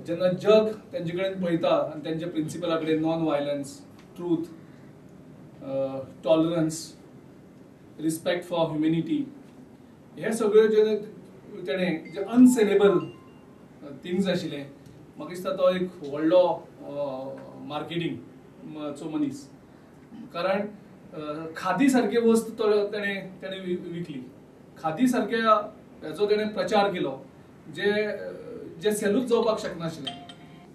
जेन्ना जग तेंचे कडेन पळयता आनी तेंच्या प्रिंसिपला कडेन non violence, truth, tolerance, respect for humanity, हे सगळे जे तेणें जे अनसेलेबल थिंग्स आशिल्ले, म्हाका दिसता तो एक व्हडलो मार्केटिंगचो मनीस. कारण खादी सारकी वस्त तो तेणें विकली, खादी सारक्या हेचो तेणें प्रचार केलो जे जे सेलूच जावपाक शकनाशिल्लें.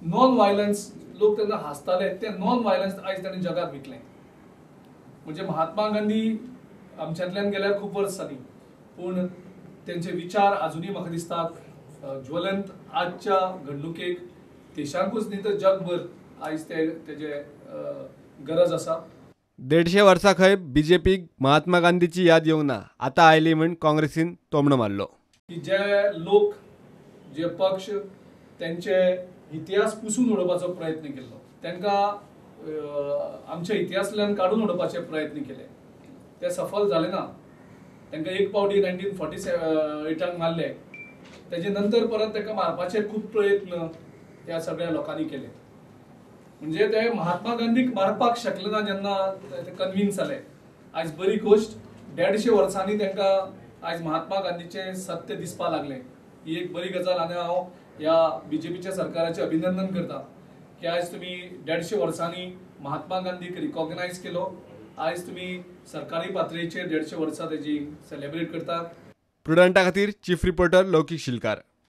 नॉन वायलन्स लोक तेन्ना हांसताले, ते नॉन वायलन्स आयज ताणें जगाक विकलें. म्हणजे महात्मा गांधी आमच्यांतल्यान गेल्यार खूब वर्स जालीं, पूण तेंचे विचार आजुनूय म्हाका दिसतात ज्वलंत. आजच्या घडणुकेक देशांकूच न्ही तर जगभर आयज ते तेजे गरज आसा. 150 वर्सां खंय बीजेपीक महात्मा गांधीची याद येवंक ना, आतां आयली म्हण काँग्रेसीन तोमणो मारलो. की जे लोक, जे पक्ष तेंचे इतिहास पुसून उडोवपाचो प्रयत्न केल्लो, तांकां आमच्या इतिहासांतल्यान काडून उडोवपाचे प्रयत्न केले, ते सफल जाले ना. तांकां एक पावटी 1948 मारले, तेजे नंतर परत ताका मारपाचे खूब प्रयत्न त्या सगळ्या लोकांनी केले. म्हणजे ते महात्मा गांधीक मारपाक शकले ना जेन्ना ते कन्विन्स जाले. आयज बरी गोश्ट 150 वर्सांनी तांकां आयज महात्मा गांधीचें सत्य दिसपाक लागलें, ही एक बरी गजाल. आनी हांव ह्या बीजेपीच्या सरकाराचें अभिनंदन करता की आयज तुमी 150 वर्सांनी महात्मा गांधीक रिकॉग्नायज केलो, आयज तुमी सरकारी पातळेचेर 150 वर्सां तेजी सेलेब्रेट करतात. प्रुडंटा खातीर चीफ रिपोर्टर लौकीक शिलकार.